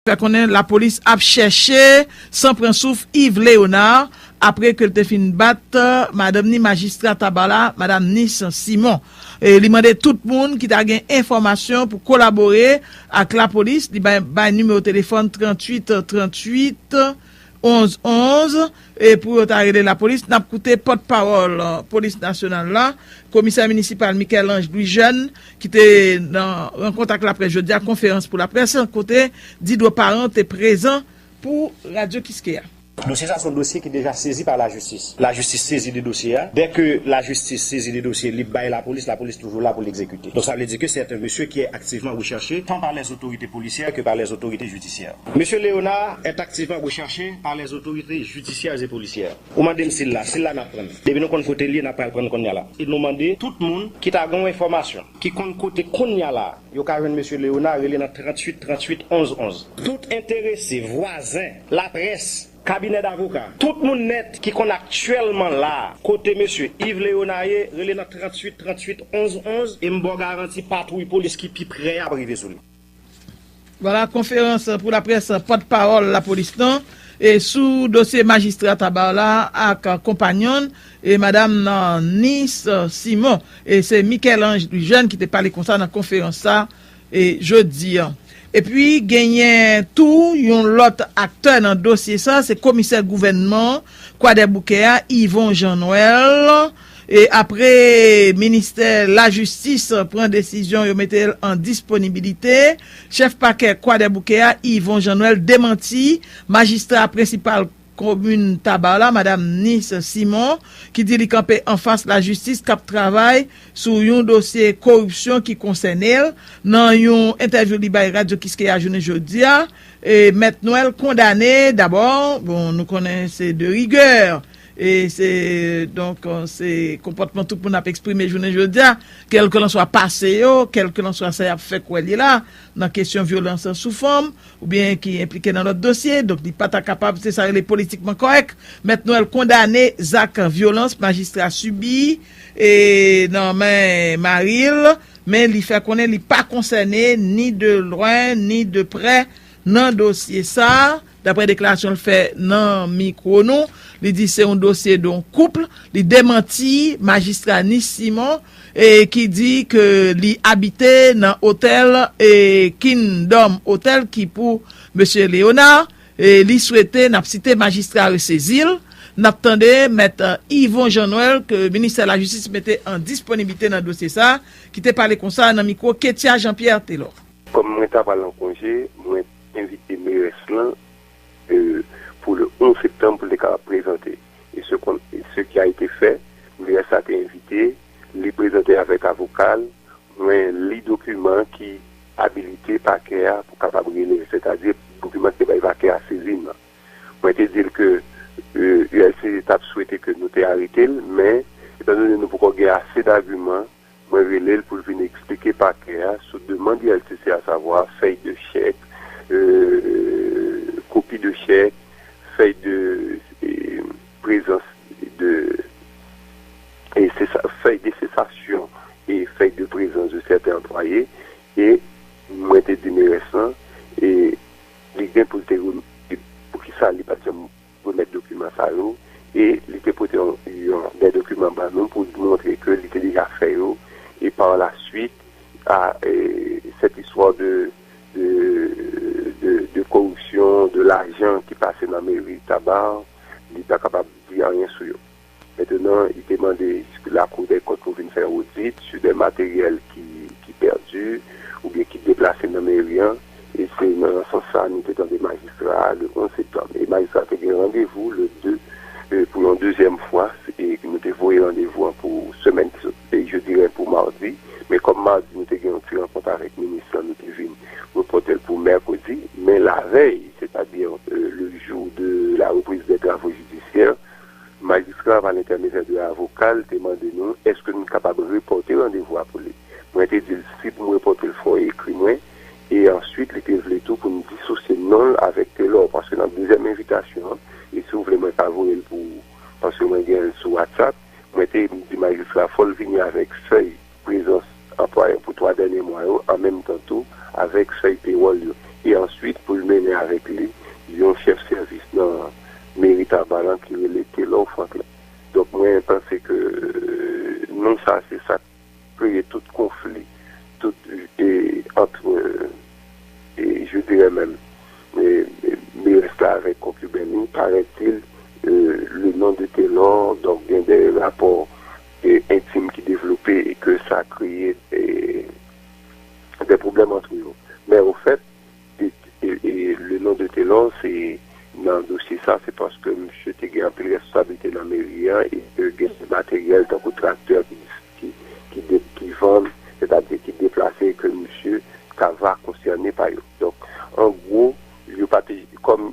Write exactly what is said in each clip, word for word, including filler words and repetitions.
fè konnen lapolis ap chèche san pran souf Yves Léonard apre ke l te fin bat, euh, madanm ni majistra Taba la, madanm Nice Simon. E li mande tout moun ki ta gen enfòmasyon pou kolabore ak lapolis, li bay, bay nimewo telefòn tranntuit tranntuit onz onz, e pou yo ta rele lapolis. N ap koute pòtpawòl, euh, polis nasyonal la, komisè minisipal Michel-Ange Louis Jeune, ki te nan rankont ak laprès jodi a, konferans pou laprès, kote Didro Parent te prezan pou Radyo Kiskeya. Dosye sa se yon dosye ki deja sezi pa lajistis. Lajistis sezi de dosye a. Dèke lajistis sezi de dosye, li bay lapolis, lapolis toujou la pou l egzekite. Donk, sa vle di ke c'est un monsieur qui est activement recherché, tant par les autorités policières que par les autorités judiciaires. Monsieur Léonard est activement recherché par les autorités judiciaires et policières. Ou mande m si l la, si l la n ap pran l. Depi nou konn kote l ye, n ap pral pran l kounye a la. E nou mande tout moun ki ta gen yon enfòmasyon, ki konn kote kounye a la, yo ka jwenn mesye Léonard, rele nan tranntuit tranntuit onz onz. Tout enterese, vwazen, laprès, kabinè davoka, tout moun nèt ki konn aktyèlman la, kote mesye Yves Léonard ye, rele nan tranntuit tranntuit onz onz, e m ba w garanti patwouy polis ki pi pre a ap rive sou li. Vwala, konferans pou laprès, pòtpawòl lapolis lan, e sou dosye majistra Tabar la ak konpayonn, e madanm nan Nice Simon. E se Michel-Ange Louis Jeune ki te pale konsa nan konferans sa, e jodi a. Epi genyen tou yon lòt aktè nan dosye sa, se komisè gouvènman Kwadèboukè a, Yvon Jean Noël. E apre ministè lajistis pran desizyon yo mete l an disponibilite, chèf pakè Kwadèboukè a, Yvon Jean Noël, demanti majistra prensipal komin Tabar la, madanm Nice Simon, ki di li kanpe anfas lajistis k ap travay sou yon dosye koripsyon ki konsène l. Nan yon entèvyou li bay Radyo Kiskeya jounen jodi a, e, Mèt Noël kondane dabò, bon, nou konnen se de rigè, e se, donk, se konpòtman tout moun ap eksprime jounen jodi a, kèlkelanswa pase yo, kèlkelanswa sa y ap fè kwè l ye la, nan kesyon vyolans sou fanm, oubyen ki enplike nan lòt dosye, donk li pa ta kapab, se sa rele politikman kòrèk. Mèt Noël kondane zak vyolans majistra sibi, e, nan men mari l, men li fè konnen li pa konsène ni de lwen ni de prè nan dosye sa, daprè deklarasyon l fè nan mikwo nou. Li di se yon dosye de yon koup. Li demanti majistra Nice Simon, e ki di ke li abite nan otèl, e, Kingdom Hotel ki pou mesye Léonard. E li swete, n ap site, majistra resezi l. N ap tande mèt, e, Yvon Jean Noël ke ministè lajistis mete an disponiblite nan dosye sa, ki te pale konsa nan mikwo Ketia Jean Pierre Telor. Kòm mwen ta pral an konje, mwen envite merès lan, e, pou le onz septanm pou l te kapab prezante. E se kon, e se ki a ete fè, merès la te envite, li prezante avèk avoka l, mwen li dokiman ki abilite pakè a pou kapab rele l, sètadi dokiman ki te bay pakè a sezi m nan. Mwen te di l ke, e, U L C C t ap swete ke nou te arete l, men, etandone nou poko gen ase dagiman, mwen rele l pou l vin eksplike pakè a sou demann U L C C, asavwa fèy de chèk, e, kopi de chèk, fèy de, e, prezans de, e, sesa-, fèy de sesasyon e fèy de prezans de sèten anplwaye, e mwen te di merès lan, e li gen pou l te rem-, e poukisa li pa t janm remèt dokiman sa yo, e li te pote yon, yon, de dokiman ban nou pou montre ke li te deja fè yo, e par la suite, a, e, cette histoire de, de, de, de corruption, de lajan ki pase nan meri Tabar, li pa kapab di anyen sou yo. Mentenan, li te mande Lakou dè Kont pou vin fè yon odit sou de materyèl ki, ki pèdi oubyen ki deplase nan meri an. E se nan sans sa nou te tande majistra a le onz septanm. E majistra te gen randevou le de, e, pou yon dezyèm fwa, e nou te voye randevou an pou semèn ki sot, e je dirais pou madi. Men kòm madi nou te gen yon ti rankont avèk minis lan, nou te vin repòte l pou mèkredi. Men lavèy, c'est-à-dire, euh, le jour de la reprise des travaux judiciaires, majistra, pa lentèmedyè de avoka l, te mande nou èske nou kapab repòte randevou a pou li. Mwen te di l, si pou m repòte l, fò w ekri mwen. E answit, li te vle tou pou n disosye non l avèk Telor, paske nan dezyèm envitasyon an, e si w vle, mwen ka voye l pou ou, paske mwen gen l sou WhatsApp, mwen te di majistra, fò l vini avèk fèy prezans anplwaye pou twa dènye mwa yo, an menm tan tou avèk fèy pewòl yo. e answit pou l mennen avèk li yon chèf sèvis nan meri Taba lan ki rele Telor Franklin. Donk, mwen panse ke, euh, non sa, se sa k kreye tout konfli, tout, e, ant, e, je dirais même, e, e, Merès la avèk konkiben li, paraît-il, euh, le nom de Telor, donk gen de rapò, e, entim ki devlope e ke sa kreye, e, de pwoblèm ant yo. Men, ofèt, e, e, e, le nom de Telor, se nan dosye sa, se paske misye te gen anpil responsablite nan meri an e ke gen de materyèl tankou traktè ki, ki, ki, de, ki vann, sètadi ki deplase, ke misye ta va konsène pa yo. Donk, an gwo, yo pa te, kòm,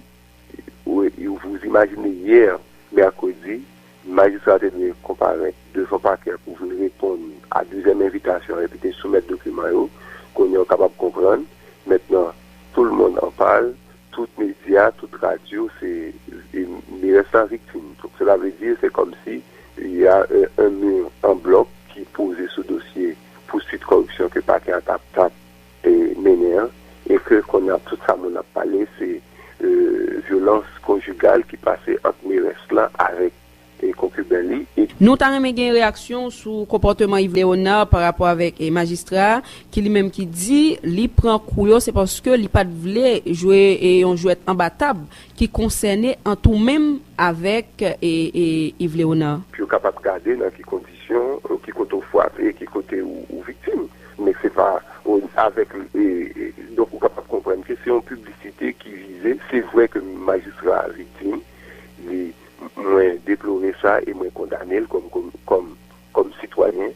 ou, ou, vous imaginez, yè, mèkredi, majistra te dwe konparèt devan pakè pou vin reponn a dezyèm envitasyon epi te soumèt dokiman yo. Kounye a, w kapab konprann. Mentnan, tout le monde en parle, tout medya, tout radyo, se, e, Merès la viktim. Donk, cela veut dire, c'est comme si il y a, euh, un mur en bloc ki poze sou dosye pouswit kòripsyon ke pakè a t ap, t ap, e, mennen an, e ke kounye a tout sa moun ap pale, se, e, vyolans konjigal ki pase ant Merès la avèk, e, konkiben li. E Nou ta renmen gen reyaksyon w sou konpòteman Yves Léonard pa rapò avèk, e, majistra a, ki li menm ki di li pran kou yo, se paske li pa t vle jwe, e, yon jwèt anba tab ki konsène ant ou menm avèk, e, e, Yves Léonard. Pou yo kapab gade nan ki kondisyon, e, ki kote w frape, ki kote ou, ou viktim. Men se pa, o, avèk, e, e, donk, ou kapab konprann ke se yon piblisite ki vize. Se vre ke majistra a viktim, li, mwen deplore sa e mwen kondane l kòm, kòm, kòm, kòm sitwayen.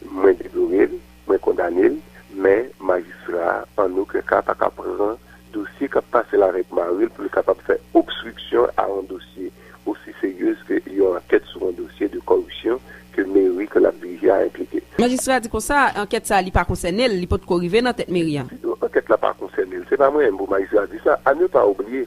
Mwen deplore l, mwen kondane l, men majistra a, an okenn ka, pa ka pran dosye k ap pase l avèk mari l pou l kapab fè obstriksyon a yon dosye osi seryez ke yon ankèt sou yon dosye de kòripsyon ke meri ke l ap dirije a enplike. Majistra a di konsa, ankèt sa a, li pa konsène l, li potko rive nan tèt meri a. Ankèt la pa konsène l, se pa mwen menm pou majistra a di sa. À ne pas oublier,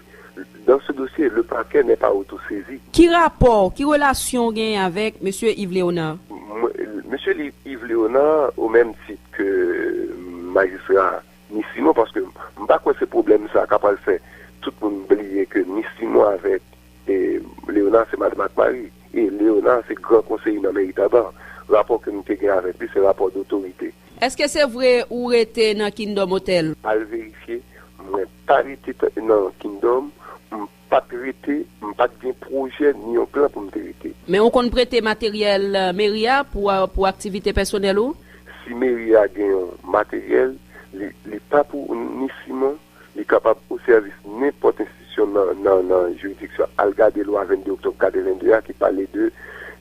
dans ce dossier, le parquet n'est pas autosaisi. Ki rapò, ki relasyon w genyen avèk mesye Yves Léonard? Mwen, mesye Li-, Yves Léonard, au même titre que majistra Ni Simon, paske m pa kwè se pwoblèm sa a k ap pral fè tout moun bliye ke Ni Simon avèk, e, Léonard se madanm ak mari. E Léonard se gran konseye nan meri Taba. Rapò ke m te gen avèk li, se rapò dotorite. Èske se vre ou rete nan Kingdom Hotel? Al verifye, mwen pa rete t-, nan Kingdom, m pa t rete, m pa t gen pwojè ni yon plan pou m te rete. Men ou konn prete materyèl, eh, meri a pou, eh, pou aktivite pèsonèl ou? Si meri a gen yon materyèl, li, li pa pou Ni Simon, li kapab o sèvis nenpòt enstitisyon nan, nan, nan jiridiksyon. Al gade lwa vennde oktòb katrevennde a ki pale de,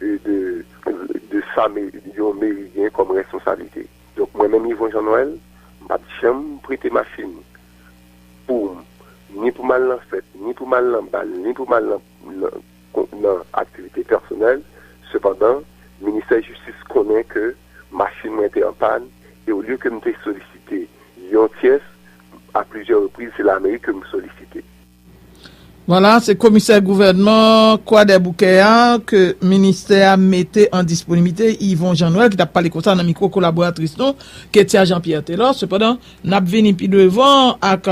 eh, de, de sa me-, yon meri gen kòm responsablite. Donk, mwen menm, Yvon Jean Noël, m p ap janm prete machin pou m, ni pou m al nan fèt, ni pou m al nan bal, ni pou m al nan, nan, kon-, nan aktivite pèsonèl. Sepandan, ministè jistis konnen ke machin mwen te an pàn, e olye ke m te solisite yon tyès, a plizyè repriz, se lameri ke m solisite. Vwala, se komisè gouvènman Kwadèboukè a ke ministè a mete an disponibilite, Yvon Jean Noël, ki t ap pale konsa nan mikwo kolaboratris nou, Ketia Jean Pierre Telor. Sepandan, n ap vini pi devan ak,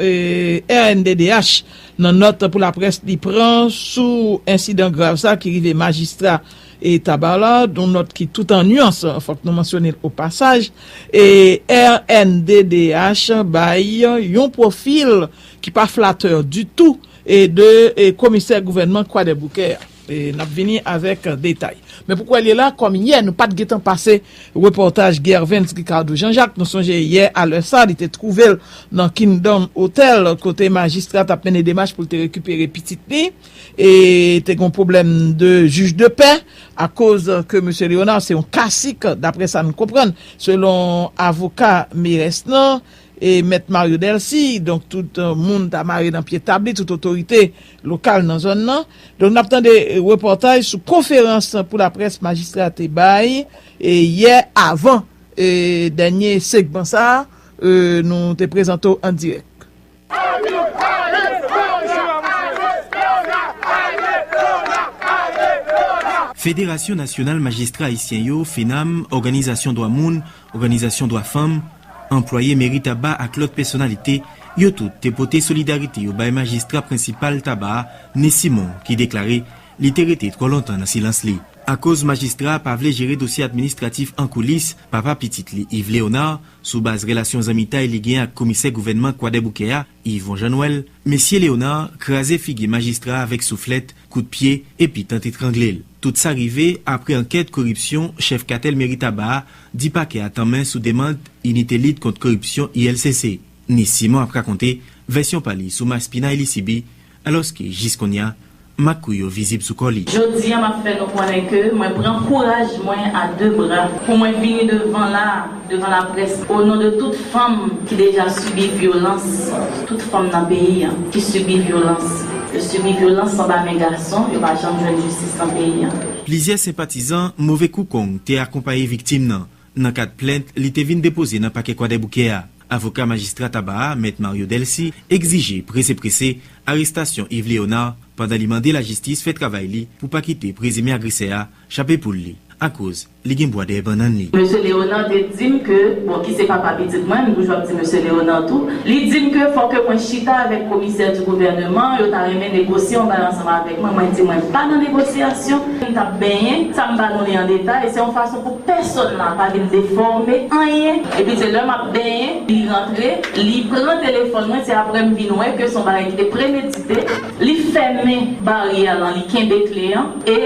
eh, R N D D H nan nòt pou laprès li pran sou ensidan grav sa ki rive majistra e Taba la, yon nòt ki tout an nyans, fòk nou mansyone l o pasaj. E R N D D H bay yon pwofil ki pa flatè ditou, e de, e komisè gouvènman Kwadèboukè a. E n ap vini avèk detay. Men pou kwè l ye la, kòm yè nou pa t gentan pase repòtaj Gervens Ricardo Jean Jacques, nou sonje yè a lè sa, li te twouve l nan Kingdom Hotel, kote majistra t ap mennen demach pou l te rekipere pitit li. E te gen pwoblèm de jij de pè, akoz ke mesye Léonard se yon kasik, daprè sa n konprann, selon avoka merès lan, e mèt Mario Delcy, donk tout, eh, moun ta mare nan pye tab li, tout otorite lokal nan zòn nan. Donk n ap tande, eh, repòtaj sou konferans pou laprès majistra te bay, e yè avan, eh, dènye segman sa a, eh, nou te prezante w an dirèk. Federasyon Nasyonal Majistra Ayisyen yo, FENAM, òganizasyon dwa moun, òganizasyon dwa fanm, anplwaye meri Taba ak lòt pèsonalite Yo tout te pote solidarite yo bay majistra prensipal Taba a, Nice Simon, ki deklare li te rete twò lontan nan silans li. Akoz majistra a pa vle jere dosye administratif an koulis papa pitit li Yves Léonard, sou baz relasyon zanmitay li gen ak komisè gouvènman Kwadèboukè a, Yvon Jean Noël, mesye Léonard kraze figi majistra a avèk souflèt, kout pye, epi tante trangle l. Tout sa rive apre ankèt koripsyon chèf katèl meri Taba a di pakè a tanmen sou demann Inite Lit Kont Koripsyon, I L C C. Nice Simon ap rakonte vèsyon pa li sou maspinay li sibi, alòske jis kounye a, mak kou yo vizib sou kò li. Jodi a, m ap fè nou konnen ke mwen pran kouraj mwen a de bra pou mwen vini devan la, devan laprès, o non de tout fanm ki deja sibi vyolans, tout fanm nan peyi a ki sibi vyolans. Yo sibi vyolans anba men gason, yo pa janm jwenn jistis nan peyi a. Plizyè senpatizan Move Kou Kong te akonpaye viktim nan, nan kad plent li te vin depoze nan pakè Kwadèboukè a. Avoka majistra Taba a, mèt Mario Delcy, egzije prese prese arestasyon Yves Léonard pandan li mande lajistis fè travay li pou pa kite prezime agresè a chape poul li, akoz li gen bwa dèyè bannann li. Mesye Léonard te di m ke, bon, ki se papa pitit mwen, m toujou ap di mesye Léonard tou, li di m ke fò ke mwen chita avèk komisè di gouvèneman, yo ta renmen negosye yon bagay ansanm avèk mwen. Mwen di mwen pa nan negosyasyon, m t ap benyen, sa m ba nou li an detay, se yon fason pou pèsonn la pa vin defòme anyen. Epi se lè m ap benyen, li rantre, li pran telefòn mwen, se apre m vin wè ke se yon bagay ki te premedite. Li fèmen baryè lan, li kenbe kle an, e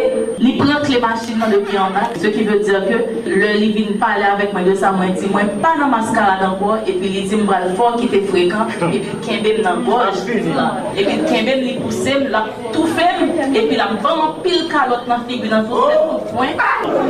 li pran kle machin nan depi anba. Ce qui veut dire que lè li vin pale avèk mwen de sa, mwen di mwen pa nan maskarad ankò, epi li di m pral fè w kite frekan, epi l kenbe m nan gòj, epi l kenbe m, li pouse m, l ap toufe m, epi l ap ban m anpil kalòt nan figi, nan tout tèt, tout pwen.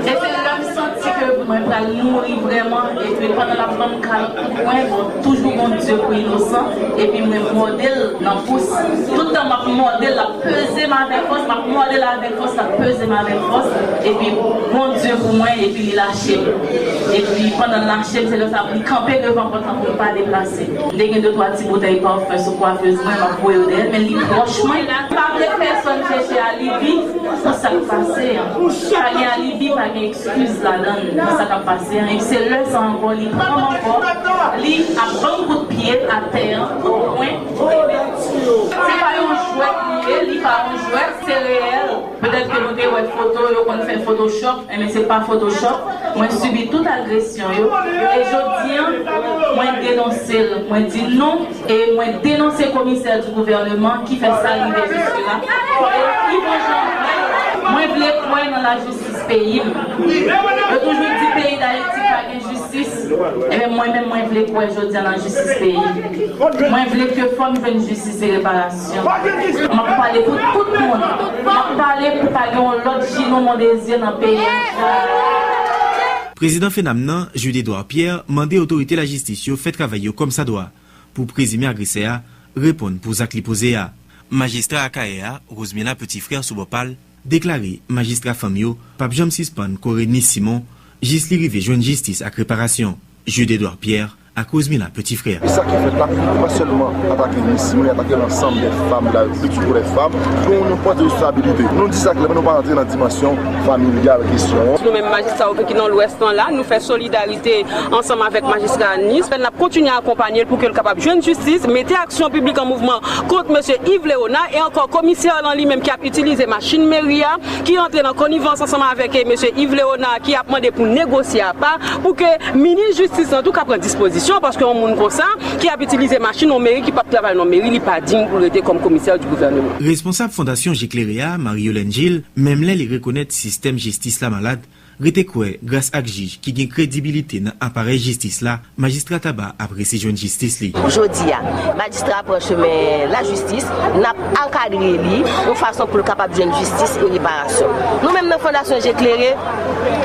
E se lè m santi ke mwen pral mouri vrèman, epi pandan l ap ban m kalòt, tout pwen, bon, toujou Bondye pou inosan, epi mwen mòde l nan pous. Tout tan m ap mòde l, l ap peze m avèk fòs, m ap mòde l avèk fòs, l ap peze m avèk fòs, epi Bondye pou mwen, epi li lache m. Epi pandan l lache m, se lè sa pou li kanpe devan pòt lan pou l pa deplase. M te gen de twa ti boutèy pafen sou kwafez mwen, m ap voye yo dèyè l, men li pwòch mwen. M pa vle pèsonn chèche alibi pou sa k pase an. Pa gen alibi, pa gen eskiz ladan l, nan sa k ap pase an. Epi se lè sa ankò, li pran m ankò, li ap ban m kout pye atè an, kout pwen. Se pa yon jwèt li ye, li pa yon jwèt, se reyèl. Petèt ke nou te wè foto, yo konn fè Photoshop, enben se pa Photoshop. Mwen sibi tout agresyon yo. E jodi an, mwen denonse l. Mwen di non, e mwen denonse komisè di gouvèneman ki fè sa rive jiske la. E Yvon Jean, mwen vle kwè nan lajistis peyi m. Yo toujou di peyi Dayiti pa gen jistis. Ebyen, mwen menm, mwen vle kwè jodi a nan jistis peyi m. Mwen vle ke fanm jwenn jistis e reparasyon. M ap pale pou tout moun. M ap pale pou pa gen yon lòt Ginou Mondésir nan peyi an. Prezidan FENAM nan, Jude Edouard Pierre, mande otorite lajistis yo fè travay yo kòmsadwa pou prezime agresè a reponn pou zak li poze a. Majistra Akayè a, Rosemila Petit Frère, sou bò pa l, deklare majistra fanm yo p ap janm sispann kore Nice Simon jis li rive jwenn jistis ak reparasyon. Jude Edouard Pierre ak Rosemila Petit Frère. E sa ki fèt la, li pa sèlman atake Nice Simon, li atake lansanm dè fanm de la Repiblik, sou tou lè fanm. Donk, nou pote responsabilite. Nou di sa klèman, nou pa rantre nan dimansyon familyal kesyon an. Nou menm majistra yo ki nan Lwès lan la, nou fè solidarite ansanm avèk majistra Nice. N ap kontinye akonpanye l pou ke l kapab jwenn jistis, mete aksyon piblik an mouvman kont mesye Yves Léonard e ankò komisè lan li menm ki ap itilize machin meri a, ki rantre nan konivans ansanm avèk, eh, mesye Yves Léonard ki ap mande pou negosye apa, pou ke minis jistis lan tou ka pran dispozisyon, paske yon moun konsa ki ap itilize machin yon meri ki p ap travay nan meri, li pa diy pou l rete kòm komisè di gouvèneman. Responsab Fondasyon Je Klere a, Marie Yolène Gilles, menm lè li rekonèt sistèm jistis la malad, rete kwè, gras ak jij ki gen kredibilite nan aparèy jistis la, majistra Taba ap resi jwenn jistis li. Pou jodi a, majistra a pran chemen lajistis, n ap ankadre li yon fason pou l kapab jwenn jistis e reparasyon. Nou menm nan Fondasyon Je Klere,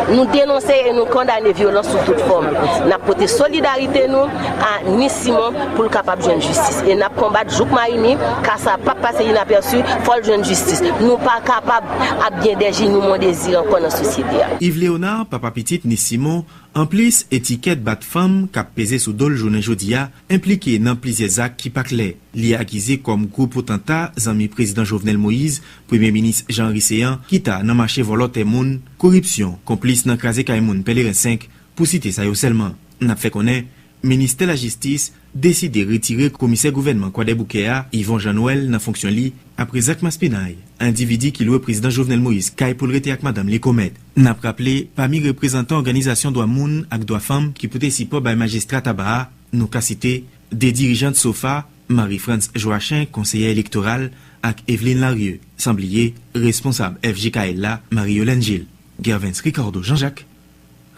nou denonse e nou kondane vyolans sou tout fòm. N ap pote solidarite nou a Nice Simon pou l kapab jwenn jistis. E n ap konbat jouk Mayini, ka sa p ap pase inapèsi, fò l jwenn jistis. Nou pa kapab ap gen dè Ginou Mondésir ankò nan sosyete a. Yves Léonard, papa pitit Nice Simon, anplis etikèt bat fanm k ap peze sou do l jounen jodi a, enplike nan plizyè zak ki pa klè. Li akize kòm gwo potanta, zanmi prezidan Jovenel Moïse, premye minis Jean Henry Céant, ki ta nan mache vòlò tè moun, koripsyon, konplis nan kraze kay moun Pèleren senk, pou site sa yo sèlman. N ap fè konnen, Ministè Lajistis deside retire komisè gouvènman Kwadèboukè a, Yvon Jean Noël, nan fonksyon li apre zak maspinay endividi ki lwe prezidan Jovenel Moïse kay pou l rete ak madanm li komèt. N ap raple, pami reprezantan òganizasyon dwa moun ak dwa fanm ki pote sipò bay majistra Taba a, nou ka site de dirijant sofa, Marie France Joachin, konseyè elektoral, ak Evelyne Larieux, san bliye responsab F J K L la, Marie Yolène Gilles. Gervens Ricardo Jean-Jacques,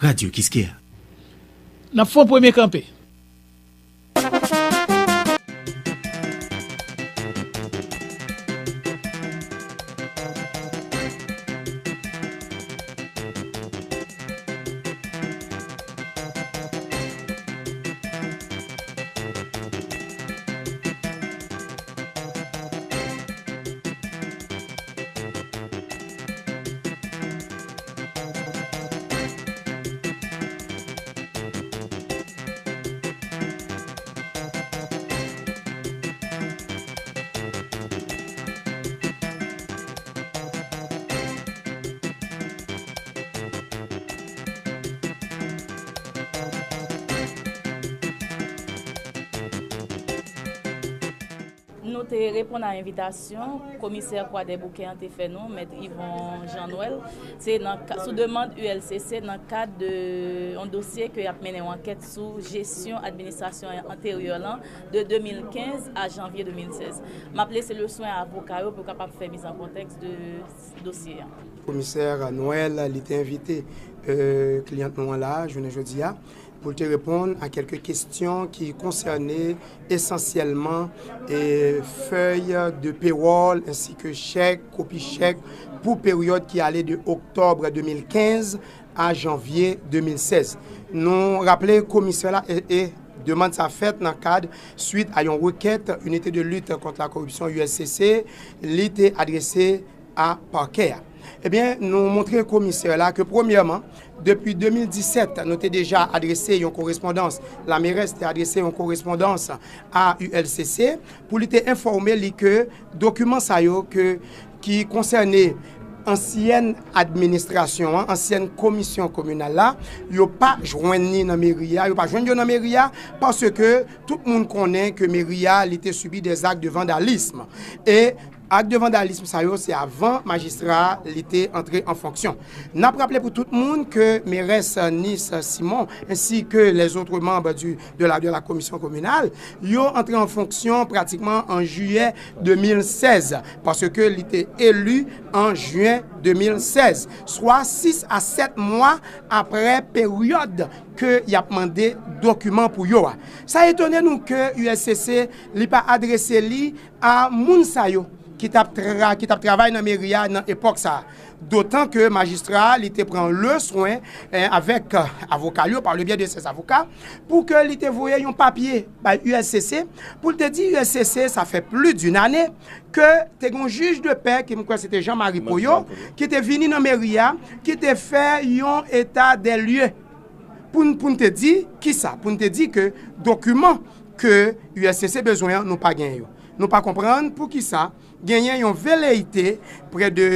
Radyo Kiskeya. N ap fè yon premye kanpe. Nou te reponn a envitasyon komisè Kwadèboukè an te fè nou, Mèt Yvon Jean Noël. Se nan ka, sou demann U L C C, nan kad de yon dosye ke y ap mennen yon ankèt sou jesyon administrasyon anteryè lan de de mil kenz a janvye de mil sèz. M ap lese le swen avoka yo pou yo kapab fè miz an kontèks de dosye a. Komisè Noël, li te envite, euh, kliyant nou an la, jounen jodi a, pou l te reponn a kèlke kesyon ki konsène esansyèlman, e, fèy de pewòl ensi ke chèk, kopi chèk pou peryòd ki ale de oktòb de mil kenz a janvye de mil sèz. Nou raple komisè la e, e demann sa fèt nan kad swit a yon rekèt Unité de lutte contre la corruption, U L C C, li te adrese a pakè a. Ebyen, nou montre komisè la ke, premyèman, depi de mil disèt, nou te deja adrese yon korespondans, lamerès te adrese yon korespondans a U L C C pou li te enfòme li ke dokiman sa yo ke, ki konsène ansyèn administrasyon an, ansyèn komisyon kominal la, yo pa jwenn ni nan meri a, yo pa jwenn yo nan meri a, paske tout moun konnen ke meri a, li te sibi dè zak de vandalism. E ak de vandalism sa yo, se avan majistra a, li te antre an fonksyon. N ap raple pou tout moun ke merès Nice Simon, ensi ke les autres membres du, de la, de la commission communale, yo antre an fonksyon pratikman an jiyè de mil sèz, paske li te eli an jen de mil sèz, swa sis a sèt mwa apre peryòd ke y ap mande dokiman pou yo a. Sa etone nou ke U L C C, li pa adrese li a moun sa yo ki t ap tra-, ki t ap travay nan meri a nan epòk sa a. Dotan ke majistra a, li te pran le swen, eh, avèk, eh, avoka l yo, par le biais de ses avocats, pou ke li te voye yon papye bay U L C C, pou l te di U L C C, sa fè plis d'une année, ke te gen yon jij de pè, ki m kwè se te Jean Marie Poyo, ki te vini nan meri a, ki te fè yon eta dè lye. Pou n, pou n te di kisa? Pou n te di ke dokiman ke U L C C bezwen an, nou pa genyen yo. Nou pa konprann poukisa genyen yon veleyite prè de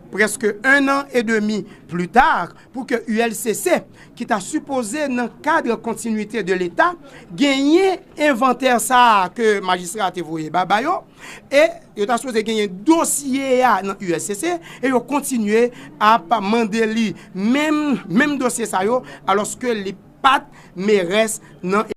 prèske un an et demi plus tard pou ke U L C C, ki ta sipoze nan kad kontinuité de Leta, genyen envantè sa a ke majistra a te voye ba, ba yo, e yo ta sipoze genyen dosye a nan U L C C, e yo kontinye ap mande li menm, menm dosye sa yo, alòske li pa t merès nan